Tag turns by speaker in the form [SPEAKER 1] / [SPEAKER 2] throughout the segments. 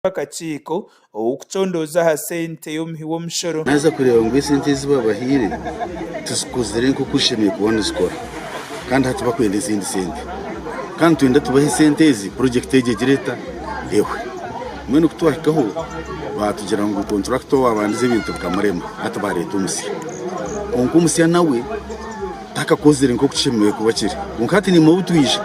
[SPEAKER 1] Akakiiko ow'okucondooza aha sente y'omuhi w'omushoro.
[SPEAKER 2] Naaza kureeba ngu esente ezi babahaire tizikozire nk'oku zishemereire kuba nizikora kandi hati bakwenda ezindi sente kandi nitwenda tubahe esente ezi purojekiti egi egire eta ehwe. Mbwenu ku twahikaho baatugira ngu kontrakita owaabandize ebintu bikamurema hati baareeta omusya kwonka omusya nawe takakozire nk'oku kishemereire kuba kiri. Kwonka hati naimwe obu twija,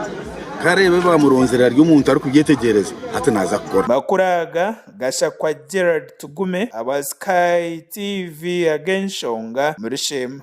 [SPEAKER 2] kareebe baamuronzire ari omuntu arikubyetegyereza, hati naaza kukora.
[SPEAKER 1] Amakuru aga gashakwa Gerald Tugume aba Sky TV ag'enshonga muri Sheema.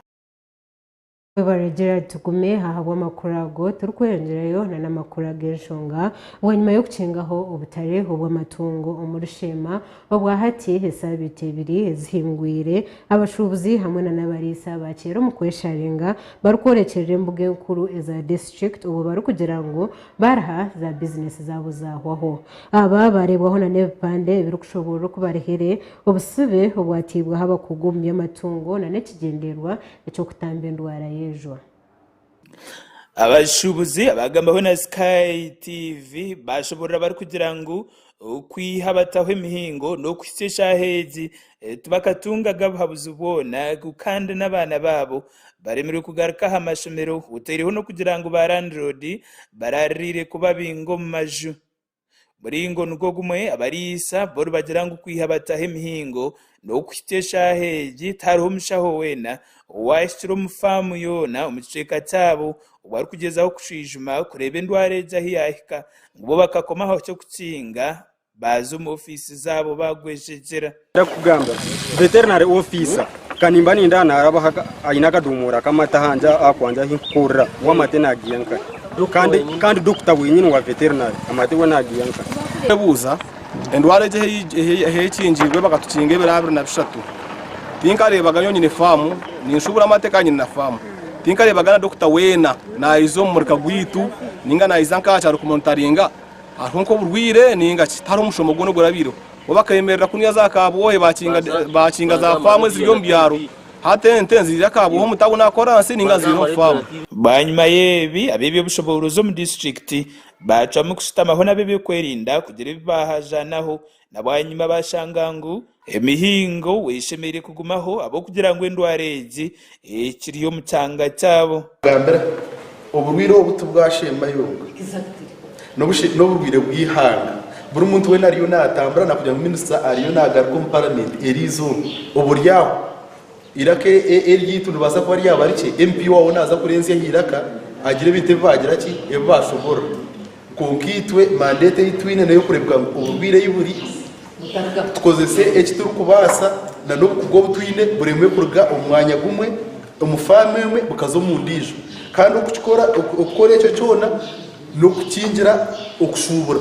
[SPEAKER 3] Webare Gerald Tugume ahabw'amakuru ago. Turikweyongyerayo na n'amakuru ag'enshonga bwanyima y'okukingaho obutare obw'amatungo omuri Sheema Obwa hati esaabiiti ebiri ezihingwire, abashuubuzi hamwe na n'abariisa baakyera omu kwesharinga barikworekyerera embuga enkuru eza disiturikiti obwo barikugira ngu bariha za bizinesi zaabo zaahwaho. Aba baareebwaho na n'ebipande ebirikushoboorora oku barihire obusibe obwataibwaho abakugu omu by'amatungo na n'ekigyendererwa eky'okutamba endwara y'ejwa.
[SPEAKER 1] Abashuubuzi abagambaho na Sky TV bashoborora barikugira ngu okwiha bataho emihingo n'okuhitsya eshaaha egi tibakatungaga buhabuzi bwona kandi n'abaana baabo baremirwe kugaruka aha mashomero oteireho n'okugira ngu ba landiroodi baraririire kubabinga omu maju. Muringo nigwo gumwe, abariisa bo nibagira ngu kwiha bataho emihingo n'okuhitsya eshaaha egi tihariho mushaho weena owaahikire omu faamu yoona omu kicweka kyabo obu arikugyezaho kushwijuma kureeba endwara egi ahu yaahika ngu bo bakakoma aha ky'okukinga baaza omu ofiisi zaabo baagwejegyera.
[SPEAKER 4] Ndakugamba veterinary officer ka nimba ninda narabaho aine akadomora k'amata ahangye aha kwangye ahu nkukorera we amate nagiiha nkahi kandi kandi doctor wenyini wa veterinary amate we nagiiha nkahi.
[SPEAKER 5] Kwebuuza, Endwara egi ahu ekingiirwe bakatukinga ebiro 23, tinkareebaga nyowe nyine faamu, ninshuubura amate kandi nyine na faamu. Tinkareebaga na dokita weena naija omu murika gwaitu nainga naija nk'aha kyaro kumonitaringa hariho nk'oburwaire nainga ki. Tihariho omushomo gwona ogurabaireho. Bo bakemerera kunia za kabwohe bakinga za faamu eziri omu byaro. Hati ente nizirya kabwohe omu tawuni aha koransi ninga nizirya omu faamu.
[SPEAKER 1] Bwanyima y'ebi, ab'eby'obushoboorozi omu disiturikiti baacwamu kushutamaho n'ab'eby'okwerinda kugira ebi baahajaanaho na bwanyima baashanga ngu emihingo eshemereire kugumaho ahabw'okugira ngu endwara egi ekiri omu kyanga kyabo.
[SPEAKER 6] Gambira, Oburwaire obu tibwashemba yonka, n'oburwaire bw'eihanga. Buri muntu weena ariyo naatambura nakugira ngu minisita ariyo naagaruka omu paramenti eriizooba, oburi aho eiraka eryaitu niribaasa kuba ryaba rikye, MP waawe naaza kurenzya aha iraka agire ebintu ebi baagira ki, ebi baashoboorora. Kwonka itwe mandate ei twine n'ey'okureebeka ngu oburwaire ei buri, tukozese eki turikubaasa na n'obukugu obu twine buremwe kuruga omu mwanya gumwe omu faamu emwe bukaza omu ndiijo. Kandi okukikora okukora ekyo kyona n'okukingira okushuubura.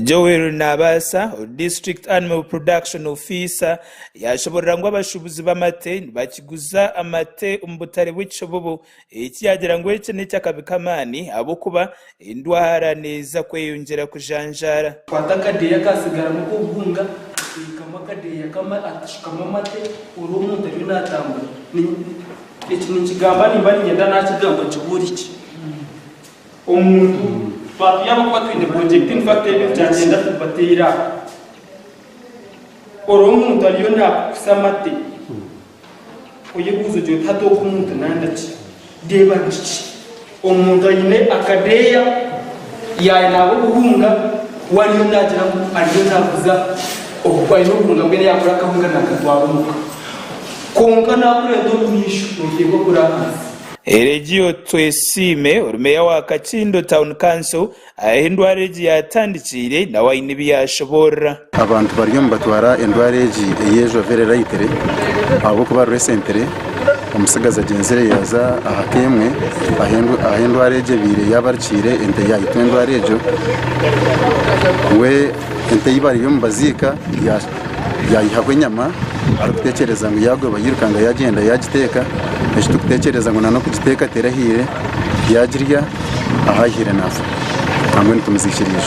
[SPEAKER 1] Joel Nabaasa, District Animal Production Officer yashoborora ngu abashuubuzi b'amate nibakiguza amate omu butare bw'ekishobobo Eki yaagira ngu eki n'eky'akabi k'amaani ahabw'okuba endwara neeza kweyongyera kujanjaara.
[SPEAKER 7] Akwata akadeeya akaatsigaramu ak'obuhunga, ateekamu akadeeya kamwe atashukamu amate, orwo omuntu ariyo naatambura. Eki ninkigamba nimba niinyenda naakigamba nkibuurikye. Omuntu yaaba kuba twine purojekiti in fact ebintu kyangye ndabibateera aha. Orwo omuntu ariyo naakukusa amate. Oyebuuze ogire oti, Hati ogu omuntu nanda ki? Reeba nikiki? Omuntu aine akadeeya yaanaaba obuhunga, we ariyo naagira ngu ariyo naaguza aine obuhunga mbwenu yaakora akahunga naakatwara omuka. Kwonka naakureeta omu maisho nooteekwa kuraara ahansi.
[SPEAKER 1] Eregio Twesiime ori meeya wa Kakindo Town Council ahu endwara egi yaatandikiire nawe aine ebi yaashoboorora.
[SPEAKER 2] Abantu bariyo nibatwara endwara egi ey'ejwa very lightly ahabw'okuba recently omutsigazi agyenzire yaaza aha ka emwe ahu endwara egi ebaire yabarikiire ente yaitwa endwara egyo we ente ei bariyo nibaziika yayihaho enyama arikutekyereza ngu yagoba yirukanga yagyenda yagiteeka eki turikutekyereza ngu n'okugiteeka terahiire yagirya ahu ahiire naafa.
[SPEAKER 4] Nambwenu tumuziikire ijo.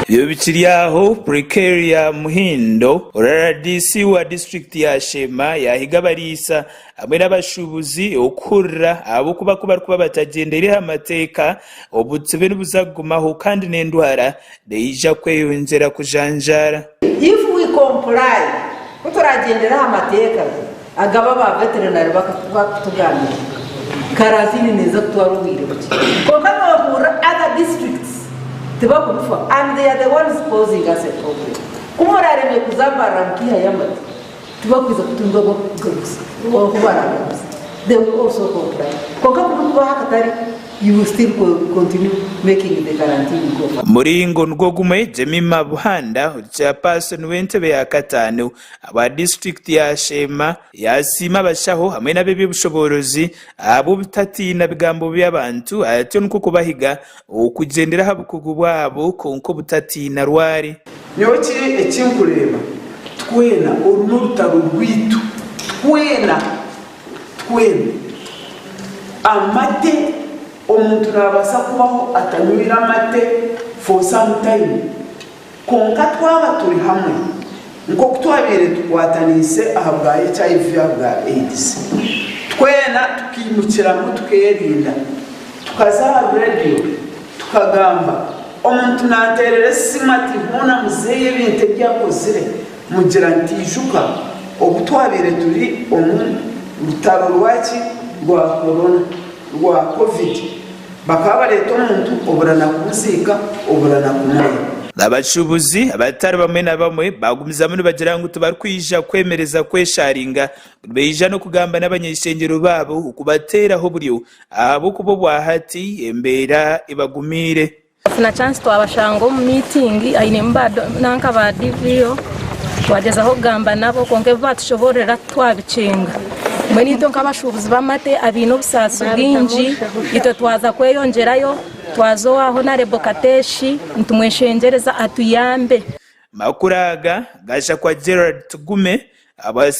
[SPEAKER 1] Ebyo bikiri aho, Precaria Muhindo, RRDC wa disiturikiti ya Sheema yaahiga abariisa hamwe n'abashuubuzi okuhurira ahabw'okuba ku barikuba batagyendeire aha mateeka, obutsibe nibuza kugumaho kandi n'endwara neija kweyongyera kujanjaara.
[SPEAKER 8] If we comply, ku turagyendere aha mateeka agaba ba veterinary bakutugambira, karantini neeza kutwara obwire bukye. Kwonka nohurira other districts tibakubifaho and they are the ones causing us a problem. Ku muraremwe kuzambarira mukihayo amate, tibakwija kutunga agokugaguza obu baragaguza they will also comply. Kwonka kubikubaho akatare you will still continue making the quarantine go far.
[SPEAKER 1] Omuringo nigwo gumwe, Jemimah Buhanda, ori chairperson w'entebe ya kataano aba disiturikiti ya Sheema yasiima abashaho hamwe n'ab'eby'obushoboorozi ahabw'obutatiina bigambo by'abantu atyo nikwo kubahiga okugyendera aha bukugu bwabo kwonka obutatiina rwari.
[SPEAKER 9] Nyowe kiri eki nkureeba, twena oru n'orutaro rwaitu, twena, twena. Amate, omuntu naabaasa kubaho atanywire amate for some time, kwonka twaba turi hamwe, nk'oku twabaire tukwataniise aha bwa HIV aha bwa AIDS, twena tukaimukiramu tukeerinda, tukaza aha reediyo tukagamba, omuntu naanteerera esimu ati hoona muzeeyi ebintu ebi akozire, mugira nti ijuka obu twabaire turi omu rutaro rwaki rwa corona, rwa covid. Bakaba bareeta omuntu obura na kumuziika, obura na kumureeba.
[SPEAKER 1] Abashuubuzi abatari bamwe na bamwe baagumizamu nibagira ngu tibarikwija kwemereza kwesharinga, nibaija n'okugamba n'abany'eishengyero baabo okubateeraho oburyo ahabw'okuba obwahati embeera ebagumiire.
[SPEAKER 10] Twafuna chance twabashanga omu meeting ainemu ba nanka ba DVO twagyezaho kugamba nabo kwonka ebi batushoboororera titwabikyenga. Mbwenu itwe nk'abashuubuzi b'amate abaine obusaasi bwingi itwe twaza kweyongyerayo twaza owa Honarebo Kateshi nitumweshengyereza atuyambe.
[SPEAKER 1] Makuru aga gaija kwa Gerald Tugume, aba.